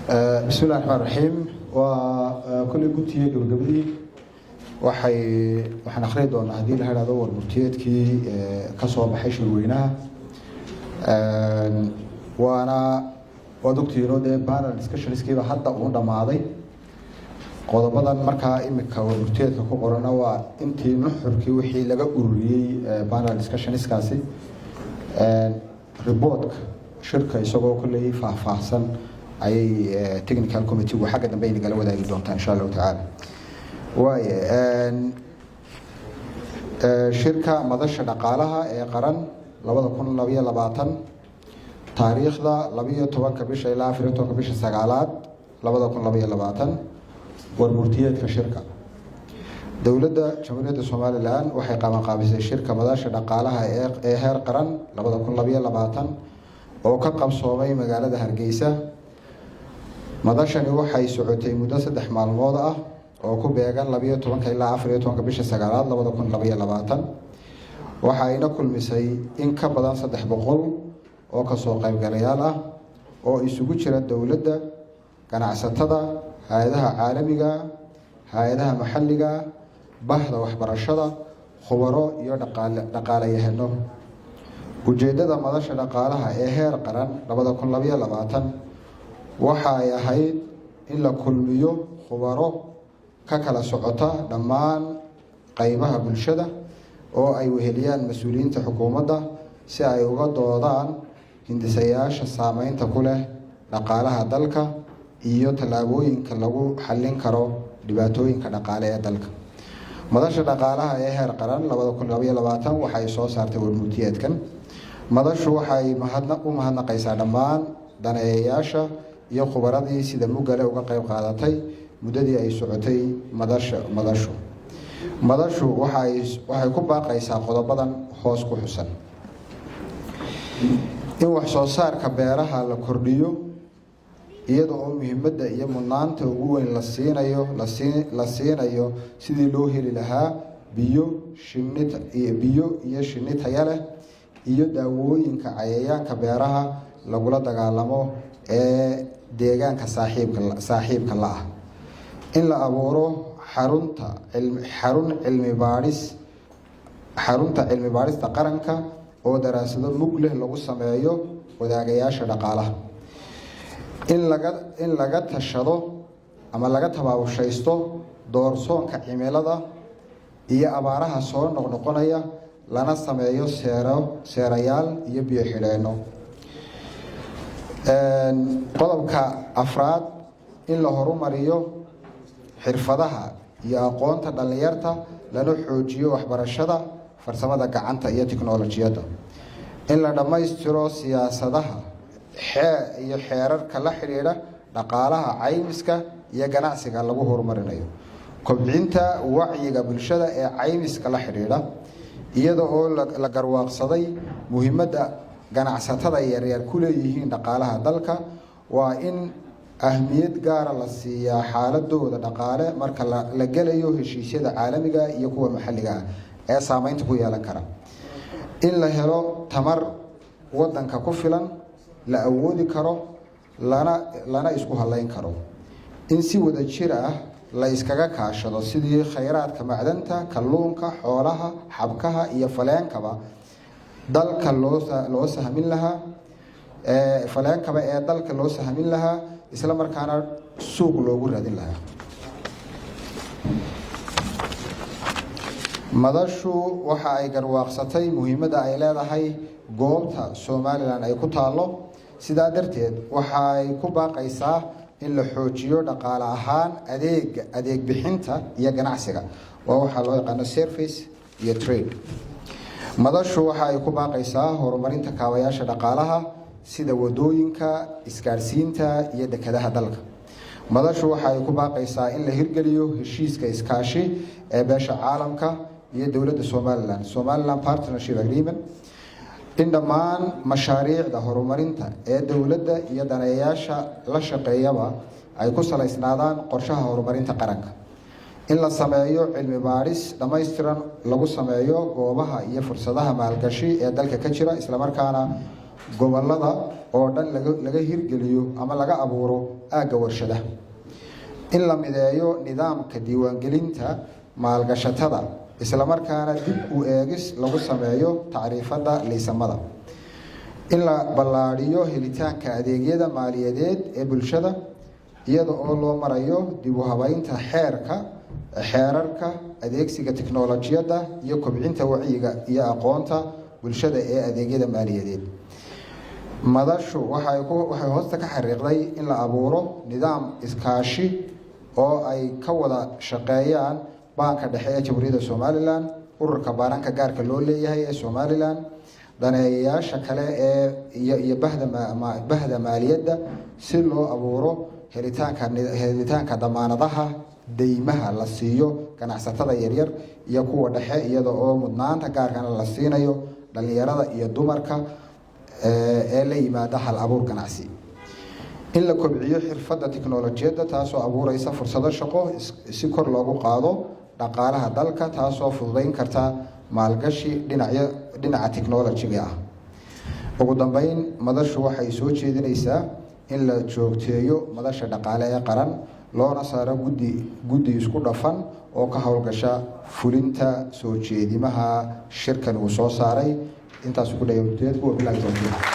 Bismi illahi raxmaan raxiim. Waa kolley guntiiyo gabagabadii. Waxaan akhriyi doonaa, haddii la idhahdo, warmurtiyeedkii ka soo baxay shirweynaha. Waana waad ogtihiinoo dee panel discussionskiiba hadda uu dhammaaday. Qodobadan markaa imika warmurtiyeedka ku qorana waa intii nuxurkii wixii laga ururiyey panel discussionskaasi. Reportka shirka isagoo kolley faahfaahsan ayay technical committee-gu xagga dambe ay nagala wadaagi doontaa, insha Allahu tacaala. Waay, shirka Madasha Dhaqaalaha ee Qaran 2022, taariikhda 12-ka bisha ilaa 14-ka bisha sagaalaad 2022. Warmurtiyeedka shirka. Dowladda Jamhuuriyadda Somaliland waxay qabanqaabisay shirka Madasha Dhaqaalaha ee heer qaran 2022 oo ka qabsoomay magaalada Hargeysa. Madashani waxay socotay muddo 3 maalmood ah oo ku beegan 12-ka ilaa 14-ka bisha sagaalaad 2022. Waxa ayna kulmisay in ka badan 300 oo kasoo qaybgalayaal ah oo isugu jira dowladda, ganacsatada, hay-adaha caalamiga, hay-adaha maxalliga, bahda waxbarashada, khubaro iyo dhaqaalayahano. Ujeeddada Madasha Dhaqaalaha ee heer qaran 2022 waxa ay ahayd in la kulmiyo khubaro ka kala socota dhammaan qeybaha bulshada oo ay weheliyaan mas-uuliyiinta xukuumadda, si ay uga doodaan hindisayaasha saameynta ku leh dhaqaalaha dalka iyo tallaabooyinka lagu xallin karo dhibaatooyinka dhaqaale ee dalka. Madasha Dhaqaalaha ee heer qaran 2022 waxay soo saartay warmurtiyeedkan. Madashu waxay u mahadnaqaysaa dhammaan daneeyayaasha iyo khubaradii sida muggale uga qayb qaadatay muddadii ay socotay madasha. Madashu waxay ku baaqaysaa qodobadan hoos ku xusan: in wax soo saarka beeraha la kordhiyo, iyada oo muhiimadda iyo mudnaanta ugu weyn la siinayo sidii loo heli lahaa biyo, shinni, biyo iyo shinni taya leh iyo daawooyinka cayayaanka beeraha lagula dagaalamo ee deegaanka saaxiibka la ah; in la abuuro xarunta xarun cilmi baadhis, xarunta cilmi baadhista qaranka oo daraasado mug leh lagu sameeyo wadaagayaasha dhaqaalaha; in laga tashado ama laga tabaabushaysto doorsoonka cimilada iyo abaaraha soo noqnoqonaya, lana sameeyo seero, seerayaal iyo biyo xidheenno. Qodobka afraad, in la horumariyo xirfadaha iyo aqoonta dhallinyarta, lana xoojiyo waxbarashada farsamada gacanta iyo tiknolojiyadda; in la dhammaystiro siyaasadaha xee iyo xeerarka la xidhiidha dhaqaalaha caymiska iyo ganacsiga lagu horumarinayo; kobcinta wacyiga bulshada ee caymiska la xidhiidha, iyada oo la garwaaqsaday muhiimadda ganacsatada yaryar ku leeyihiin dhaqaalaha dalka. Waa in ahmiyad gaara la siiyaa xaaladooda dhaqaale marka la gelayo heshiisyada caalamiga iyo kuwa maxalliga ah ee saameynta ku yeelan kara; in la helo tamar wadanka ku filan, la awoodi karo, lana isku haleyn karo; in si wada jir ah la iskaga kaashado sidii khayraadka macdanta, kalluunka, xoolaha, xabkaha iyo faleenkaba dalka loo sahmin lahaa, faleenkaba ee dalka loo sahmin lahaa, isla markaana suuq loogu raadin lahaa. Madashu waxa ay garwaaqsatay muhiimadda ay leedahay goobta Somaliland ay ku taallo. Sidaa darteed, waxay ku baaqaysaa in la xoojiyo dhaqaale ahaan adeeg bixinta iyo ganacsiga, waa waxaa loo yaqaano service iyo trade. Madashu waxa ay ku baaqaysaa horumarinta kaabayaasha dhaqaalaha sida wadooyinka, isgaadhsiinta iyo dekedaha dalka. Madashu waxa ay ku baaqaysaa in la hirgeliyo heshiiska iskaashi ee beesha caalamka iyo dowladda Somaliland, Somaliland Partnership Agreement; in dhammaan mashaariicda horumarinta ee dowladda iyo daneeyaasha la shaqeeyaba ay ku salaysnaadaan qorshaha horumarinta qaranka; in la sameeyo cilmi baadhis dhammaystiran lagu sameeyo goobaha iyo fursadaha maalgashi ee dalka ka jira, islamarkaana Gobolada oo dhan laga hirgeliyo ama laga abuuro aagga warshadaha. In la mideeyo nidaamka diiwaangelinta maalgashatada, islamarkaana dib u eegis lagu sameeyo tacriifadda liisamada. In la ballaadhiyo helitaanka adeegyada maaliyadeed ee bulshada, iyada oo loo marayo dib u habeynta xeerarka, adeegsiga tiknolojiyadda iyo kobcinta wacyiga iyo aqoonta bulshada ee adeegyada maaliyadeed. Madashu waxay hoosta ka xariiqday in la abuuro nidaam iskaashi oo ay ka wada shaqeeyaan Baanka Dhexe ee Jamhuuriyadda Somaliland, Ururka Baananka Gaarka loo leeyahay ee Somaliland, daneeyayaasha kale ee iyo bahda maaliyadda, si loo abuuro helitaanka damaanadaha deymaha la siiyo ganacsatada yaryar iyo kuwa dhexe, iyada oo mudnaanta gaarkana la siinayo dhalinyarada iyo dumarka ee la yimaada hal abuur ganacsi. In la kobciyo xirfadda tiknolojiyadda, taasoo abuureysa fursado shaqo, si kor loogu qaado dhaqaalaha dalka, taasoo fududeyn karta maalgashi dhinacyo dhinaca technology-ga ah. Ugu dambeyn, madashu waxay soo jeedinaysaa in la joogteeyo Madasha Dhaqaale ee Qaran, loona saaro guddi isku dhafan oo ka howlgasha fulinta soo jeedimaha shirkan uu soo saaray. Intaas ku dhaya. Wabilahi towfiiq.